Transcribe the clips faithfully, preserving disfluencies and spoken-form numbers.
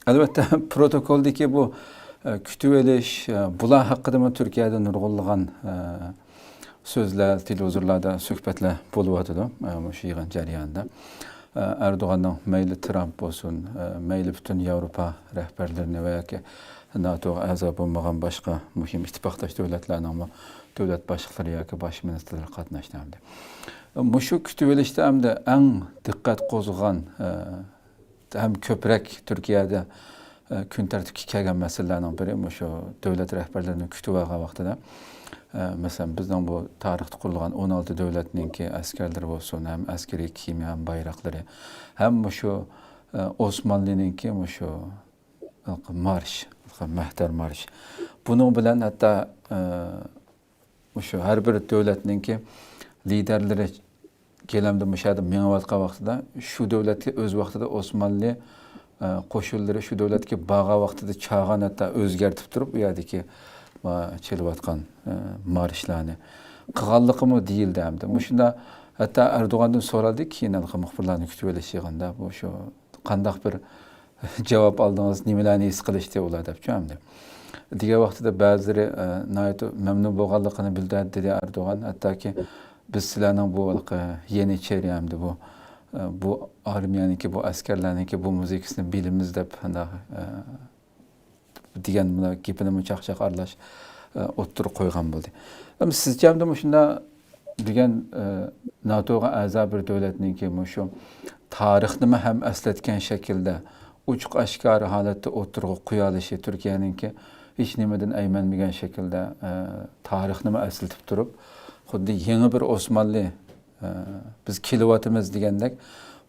ئەلۋەتتە، پروتوكولدىكى بۇ، ئە، كۈتۈۋېلىش، ئە، بۇلار ھەققىدىمۇ تۈركىيەدە نۇرغۇنلىغان، ئە، سۆزلەر، تېلېۋىزورلاردا سۆھبەتلەر بولۇۋاتىدۇ، ئە، مۇشۇ يىغىن جەريانىدا. ئە، ئەردوغاننىڭ مەيلى ترامپ بولسۇن، ئە، مەيلى پۈتۈن ياۋروپا رەھبەرلىرىنى ۋە ياكى ناتوغا ئەزا بولمىغان باشقا مۇھىم ئىتتىپاقداش دۆلەتلەرنىڭمۇ دۆلەت باشلىقلىرى ياكى باش مىنىستىرلىرى قاتناشتى ئەمدى. مۇشۇ كۈتۈۋېلىشتا ئەمدى ئەڭ دىققەت قوزغىغان، ئە، ھەم كۆپرەك تۈركىيەدە، ئە، كۈن تەرتىپكە كەلگەن مەسىلىلەرنىڭ بىرى مۇشۇ دۆلەت رەھبەرلىرىنى كۈتۈۋالغان ۋاقتىدا، ئە، مەسىلەن، بىزنىڭ بۇ تارىختا قۇرۇلغان ئون ئالتە دۆلەتنىڭكى ئەسكەرلىرى بولسۇن، ھەم ئەسكىرىي كىيىمى، ھەم بايراقلىرى، ھەم مۇشۇ، ئە، ئوسمانلىنىڭكى مۇشۇ مارش، مەھتەر مارش. بۇنىڭ بىلەن ھەتتا، ئە، مۇشۇ ھەر بىر دۆلەتنىڭكى لىدەرلىرى گىلەمدە مۇشۇ يەردە مېڭىۋاتقان ۋاقتىدا، شۇ دۆلەتكە ئۆز ۋاقتىدا ئوسمانلى، ئە، قوشۇنلىرى شۇ دۆلەتكە بارغان ۋاقتىدا چاغان ھەتتا ئۆزگەرتىپ تۇرۇپ، ئۇ يەردىكى، ئە، چېلىۋاتقان، ئە، مارشلارنى قىلغانلىقىمۇ دېيىلدى ئەمدى. مۇشۇنداق ھەتتا ئەردوغاندىن سورالدى، كېيىن ھېلىقى مۇخبىرلارنى كۈتۈۋېلىش يىغىنىدا، بۇ شۇ قانداق بىر جاۋاب ئالدىڭىز، نېمىلەرنى ھېس قىلىشتى ئۇلار دەپچۇ ئەمدى. دېگەن ۋاقتىدا بەزىلىرى، ئە، ناھايىتى مەمنۇن بولغانلىقىنى بىلدۈردى، دېدى ئەردوغان. ھەتتاكى بىز سىلەرنىڭ بۇ ھېلىقى يېنىچېرى ئەمدى بۇ، ئە، بۇ ئارمىيەنىڭكى، بۇ ئەسكەرلەرنىڭكى بۇ مۇزىكىسىنى بىلىمىز دەپ ئانداق، ئە، دېگەن مۇنداق گېپىنىمۇ چاقچاق ئارىلاش، ئە، ئوتتۇرىغا قويغان بولدى. ئەمما سىزچە ئەمدى مۇشۇنداق دېگەن، ئە، ناتوغا ئەزا بىر دۆلەتنىڭكى مۇشۇ تارىخنىمۇ ھەم ئەسلەتكەن شەكىلدە ئوچۇق ئاشكارا ھالەتتە ئوتتۇرىغا قويالىشى تۈركىيەنىڭكى ھېچ نېمىدىن ئەيمەنمىگەن شەكىلدە، ئە، تارىخنىمۇ ئەسلىتىپ تۇرۇپ، خۇددى يېڭى بىر ئوسمانلى، ئە، بىز كېلىۋاتىمىز دېگەندەك،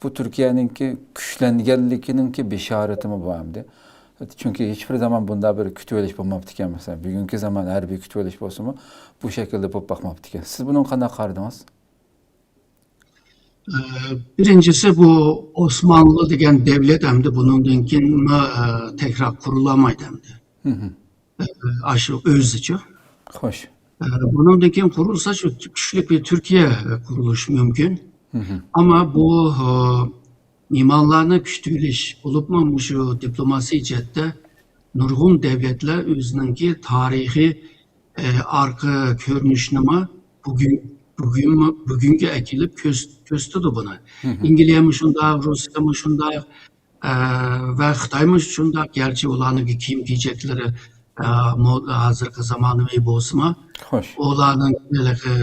بۇ تۈركىيەنىڭكى كۈچلەنگەنلىكىنىڭكى بېشارىتىمۇ بۇ ئەمدى. چۈنكى ھېچ بىر زامان بۇنداق بىر كۈتۈۋېلىش بولماپتىكەن. مەسىلەن، بۈگۈنكى زامان ھەربىي كۈتۈۋېلىش بولسىمۇ، بۇ شەكىلدە بولۇپ باقماپتىكەن. سىز بۇنىڭغا قانداق قارىدىڭىز؟ ئە، بىرىنچىسى، بۇ ئوسمانلى دېگەن دەۋلەت ئەمدى بۇنىڭدىن كېيىن، ئە، تەكرار قۇرۇلالمايدۇ ئەمدى. ئە، ئاشۇ ئۆزىچۇ. خوش. ئە، بۇنىڭدىن كېيىن قۇرۇلسا، شۇ كۈچلۈك بىر تۈركىيە قۇرۇلۇشى مۇمكىن. ئەمما بۇ، ئە، مېھمانلارنى كۈتۈۋېلىش، بولۇپمۇ مۇشۇ دىپلوماسىي جەھەتتە نۇرغۇن دەۋلەتلەر ئۆزىنىڭكى تارىخىي ئە، ئارقا كۆرۈنۈشنىمۇ بۈگۈن، بۈگۈنمۇ، بۈگۈنگە ئەكېلىپ كۆرس-، كۆرسىتىدۇ بۇنى. ئىنگلىيەمۇ شۇنداق، روسىيەمۇ شۇنداق، ئە، ۋە خىتايمۇ شۇنداق. گەرچە ئۇلارنىڭ كىيىم-كېچەكلىرى، ئە، مو-، ھازىرقى زامانىۋى بولسىمۇ، خوش. ئۇلارنىڭ ھېلىقى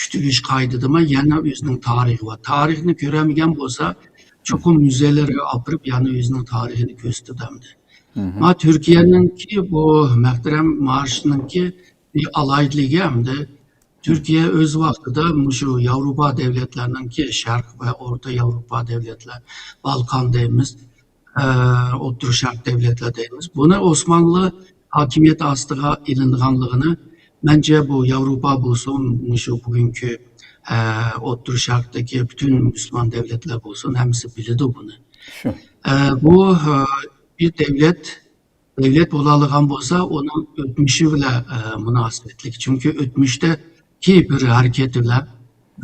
كۈتۈۋېلىش قائىدىدىمۇ يەنە ئۆزىنىڭ تارىخى بار. تارىخنى كۆرەلمىگەن بولسا، چوقۇم مۇزېيلارغا ئاپىرىپ، يەنە ئۆزىنىڭ تارىخىنى كۆرسىتىدۇ ئەمدى. ما تۈركىيەنىڭكى بۇ مەھتەرەم مارشنىڭكى بىر ئالاھىدىلىكى ئەمدى، تۈركىيە ئۆز ۋاقتىدا مۇشۇ ياۋروپا دەۋلەتلەرنىڭكى، شەرق ۋە ئورتا ياۋروپا دەۋلەتلەر، بالقان دەيمىز، ئە، ئوتتۇرا شەرق دەۋلەتلەر دەيمىز. بۇنى ئوسمانلى ھاكىمىيەت ئاستىغا ئېلىنغانلىقىنى، مەنچە، بۇ ياۋروپا بولسۇن، مۇشۇ بۈگۈنكى، ئە، ئوتتۇرا شەرقتىكى پۈتۈن مۇسۇلمان دەۋلەتلەر بولسۇن، ھەممىسى بىلىدۇ بۇنى. شۇ. ئە، بۇ، ئە، بىر دەۋلەت دەۋلەت بولالىغان بولسا، ئۇنىڭ ئۆتمۈشى بىلەن، ئە، مۇناسىۋەتلىك. چۈنكى ئۆتمۈشتىكى بىر ھەرىكەت بىلەن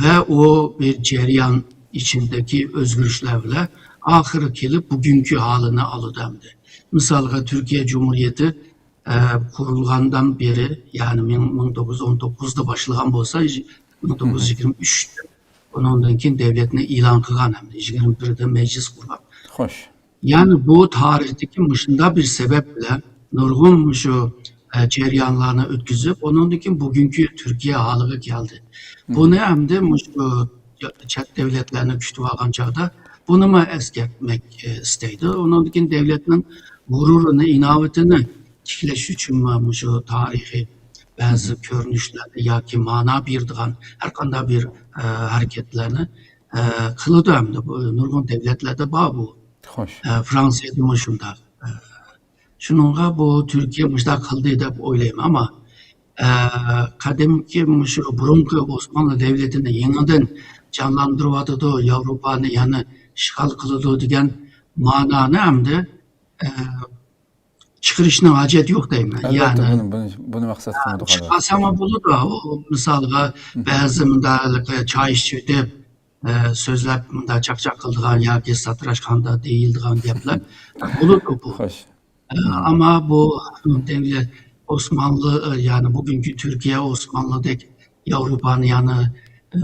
ۋە ئۇ بىر جەريان ئىچىدىكى ئۆزگىرىشلەر بىلەن ئاخىرى كېلىپ بۈگۈنكى ھالىنى ئالىدۇ ئەمدى. مىسالغا، تۈركىيە جۇمھۇرىيىتى، ئە، قۇرۇلغاندىن بېرى، يەنى مىڭ، مىڭ توققۇز يۈز ئون توققۇزدا باشلىغان بولسا، مىڭ توققۇز يۈز يىگىرمە ئۈچتە ئۇنىڭدىن كېيىن دەۋلەتنى ئېلان قىلغان ھەمدە يىگىرمە بىردە مەجلىس قۇرغان. خوش. يەنى بۇ تارىختىكى مۇشۇنداق بىر سەۋەب بىلەن نۇرغۇن مۇشۇ، ئە، جەريانلارنى ئۆتكۈزۈپ، ئۇنىڭدىن كېيىن بۈگۈنكى تۈركىيە ھالىغا كەلدى. بۇنى ئەمدى مۇشۇ چەت دەۋلەتلەرنى كۈتۈۋالغان چاغدا بۇنىمۇ ئەسكەرتمەك، ئە، ئىستەيدۇ. ئۇنىڭدىن كېيىن دەۋلەتنىڭ غۇرۇرىنى، ئىناۋىتىنى تىكلەش ئۈچۈنمۇ مۇشۇ تارىخىي بەزى كۆرۈنۈشلەرنى ياكى مانا بېرىدىغان ھەر قانداق بىر، ئە، ھەرىكەتلەرنى، ئە، قىلىدۇ ئەمدى. بۇ نۇرغۇن دەۋلەتلەردە بار بۇ. خوش. ئە، فرانسىيەدىمۇ شۇنداق. ئە، شۇنىڭغا بۇ تۈركىيە مۇشۇنداق قىلدى دەپ ئويلايمەن. ئەمما، ئە، قەدىمكى مۇشۇ بۇرۇنقى ئوسمانلى دەۋلىتىنى يېڭىدىن جانلاندۇرۇۋاتىدۇ، ياۋروپانى يەنە ئىشغال قىلىدۇ دېگەن مانانى ئەمدى، ئە، چىقىرىشنىڭ ھاجەت يوق دەيمەن. ئەلۋەتتە، يەنى، بۇنى، بۇنى، بۇنى مەقسەت قىلمىدۇق، ئەلۋەتتە. چىقارساڭمۇ بولىدۇ. ئۇ، مىسالغا، بەزى مۇنداق چاي ئىچىۋېتىپ، ئە، سۆزلەپ، مۇنداق چاقچاق قىلىدىغان ياكى ساتىراشقاندا دېيىلىدىغان گەپلەر بولىدۇ بۇ. خوش. ئە، ئەمما بۇ دەڭگە ئوسمانلى، ئە، يەنى بۈگۈنكى تۈركىيە ئوسمانلىدەك ياۋروپانى يەنى، ئە،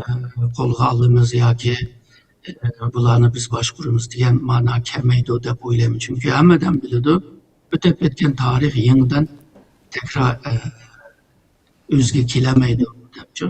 قولغا ئالىمىز ياكى، ئە، بۇلارنى بىز باشقۇرىمىز دېگەن مانا كەلمەيدۇ دەپ ئويلايمەن. چۈنكى ھەممە ئادەم بىلىدۇ، ئۆتۈپ كەتكەن تارىخ يېڭىدىن تەكرار، ئە، ئۆزىگە كېلەلمەيدۇ دەپچۇ.